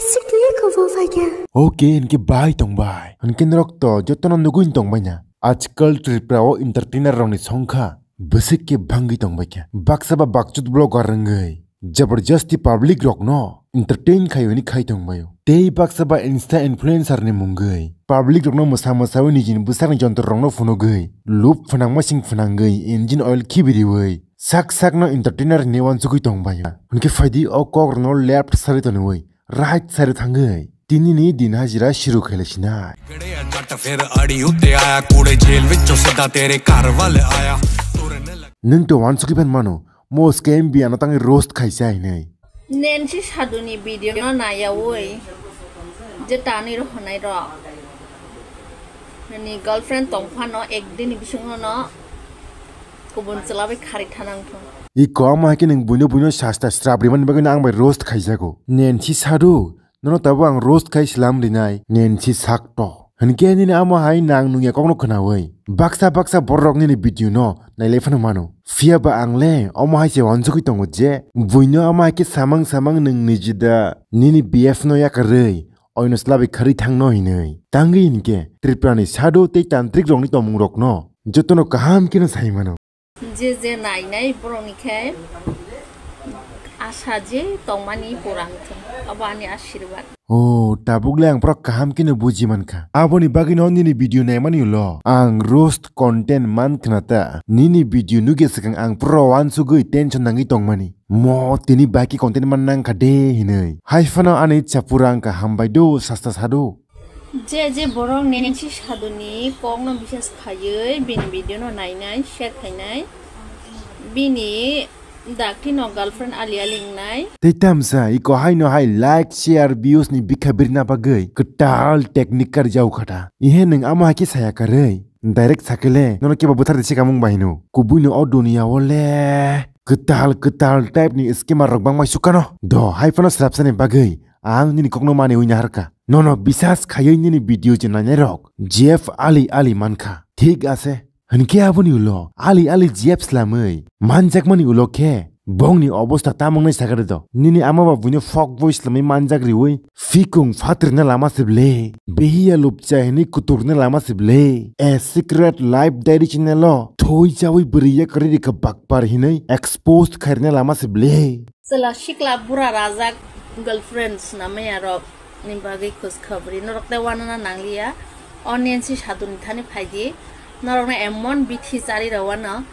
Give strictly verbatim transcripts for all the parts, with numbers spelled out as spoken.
Sikliya kobol phaikha. Okay, hinkhe bai tongbai. Hinkhe norok to jotono nugwi tongbaina. Ajkal Tripura o entertainer rokni songkha bwswk khe bangwi tongbaikha. Baksa ba bakchut vlogger wngwi jabardasti public rokno entertain khai hwnwi khai tongbaio. Tei baksa ba Insta influencer ni mungwi public rokno mwsa mwsawi nijini bwsakni jontro rokno phunugwi, lub phwnangma sing phwnangwi, engine oil khibiriwi sak sakno entertainer hinwi uansugwi tongbaio. Hinkhe phaidi o kok rokno left sari tonwi right side o thangwi tinini din hajira shuru khailaisinai. Nwng to uansugwi phan mano, mo scam biyano tangwi roast khaisa hinwi. Nancy Sadhu ni video no naiyawi je tanwi rohonai rok ni girlfriend tongphano ekdini bisingo no kubun chwla bai khari thanang thung. Iko omo hai khe nwng buino buino sasta srap rimani bagwi no ang bai roast khaijago. Nancy Sadhu, nono tabuk ang roast khai slam rinai, Nancy Sakto. Hinkhe nini amo hai nang nungya kokno khwnawi baksa baksa borok nini video no nailai phano mano. Phiya ba ang le omo hai se uansugwi tongo je buino amo hai khe samang samang nwng niji da nini B F no yakarwi oino slabi kharwi thangno hinwi. Tangwi hinkhe Tripura ni sadhu tei tantrik rokni tongmung rokno jotono kaham kheno sai mano. Je je nainai borokni khe asa je tongmani pura wngthung, abo ani asirwad. O, tabuk le ang borok kaham kheno buji mankha. Aboni bagwino nini video naimani ulo ang roast content man khna ta. Nini video nugya swkang ang pura uansugwi tension nangwi tongmani. Mo tini bai khe content man nangkha de hinwi. Hai phano ani chapura wngkha hambai do sasta sadhu. Je je borok Nancy Sadhu ni kokno bisas khaiwi bini video no nainai, share khainai, bini dakti no girlfriend ali ali wngnai. Tei tamsa iko haino hai like, share, views ni bikha birna bagwi kwtal technique karjao khata. Ihe nwng amo hai khe saya karwi. Direct sakele nono kebo bwthar de sikamung bahino. Kubui no o dunia o le kwtal kwtal type ni scammer rok bangbai sukano. Do hai phano srapsani bagwi ang nini kokno mani wi naharka. Nono bisas khaiwi nini video je nainai rok Jeff Ali Ali mankha. Thik ase. Hinkhe aboni ulo Ali Ali Jeff slamwi manjakmani ulo khe bongni obosta tamung nai sakare do. Nini ama ba buino fuck boy slamwi manjak riwi fikung phatrina lama se ble. Behiya lupcha hinwi kuturna lama se ble. A secret life diary channel o thoi chawi bwrwi yakarwi rikha bakpar hinwi exposed khairina lama se ble. Chwla sikla bura rajak girlfriend swnamya rok ni bagwi khus khabri norok tei wanana nangliya. O Nancy Sadhu ni thani phaidi. Norokno emon bithi chari rwano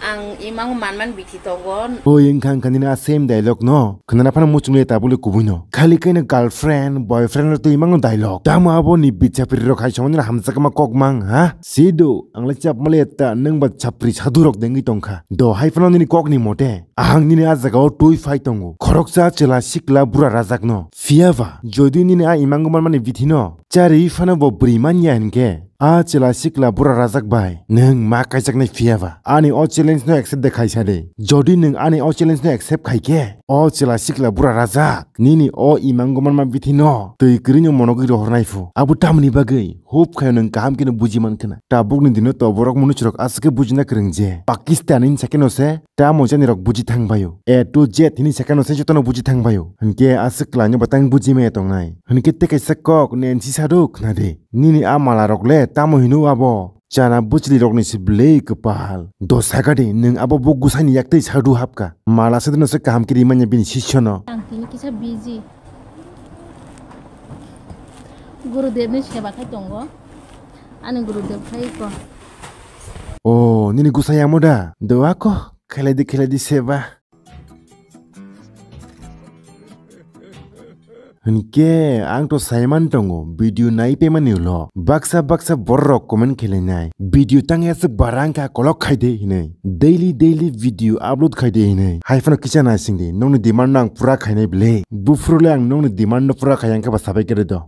ang imango manman bithi tongo. Oi wngkha wngkha nini a same dialogue no khwnana phano muchungle tabukle kubui no. Khali kaino girlfriend, boyfriend rok twi imango dialogue. Tamo abo ni bichapri rok hai somani hamjakma kok mang ha? Sido ang le chapmale ta nwng ba chapri sadhu rok dengwi tongkha. Do hai phano nini kok ni mote. Ahang nini a jaga o twi phai tongo. Khoroksa chwla sikla bura rajak no. Phiya ba, jodi nini a imango manmani bithi no chari phano bo bwrwi manya hinkhe, a chwla sikla bura rajak bai nwng ma kaijaknai phiya ba. Ani o challenge no accept de khaisa de. Jodi nwng ani o challenge no accept khaikhe, o chwla sikla bura rajak nini o imango manma bithi no twi kwrwi no monogwi rohornai phu. Abo tamni bagwi? Hope khayo nwng kaham kheno buji man khna. Tabukni dino to borok munuchurok aswk khe bujina kwrwng je Pakistan ni sakeno se tamo jani rok buji thang baio. A to Z hini sakeno se jotono buji thang baio. Hinkhe aswk kwlaino batang buji maya tongnai. Hinkhe tei kaisa kok Nancy Sadhu khna de. Nini a mala rok le tamo hino abo? Chana bwchli rokni se ble kwpal. Do saka de nwng abo bo gusani yaktwi Sadhu hapka. Mala se dino se kaham kiri manya bini sisyo no. Ang tini kisa busy. Gurudev ni seba khai tongo. Ani Gurudev khai ko. O, nini gusa yamo da? Doa ko, khelai di, khelai di seba. Hinkhe ang to saiman tongo, video nai pemani ulo baksa baksa borok comment khelai nai. Video tang aswk barang kha kolok khai de hinwi. Daily daily video upload khai de hinwi. Hai phano kisa naising di, nokni demand no ang pura khainai bwle. Buphuru le ang nokni demand no pura khai ang khe ba sabai kere do.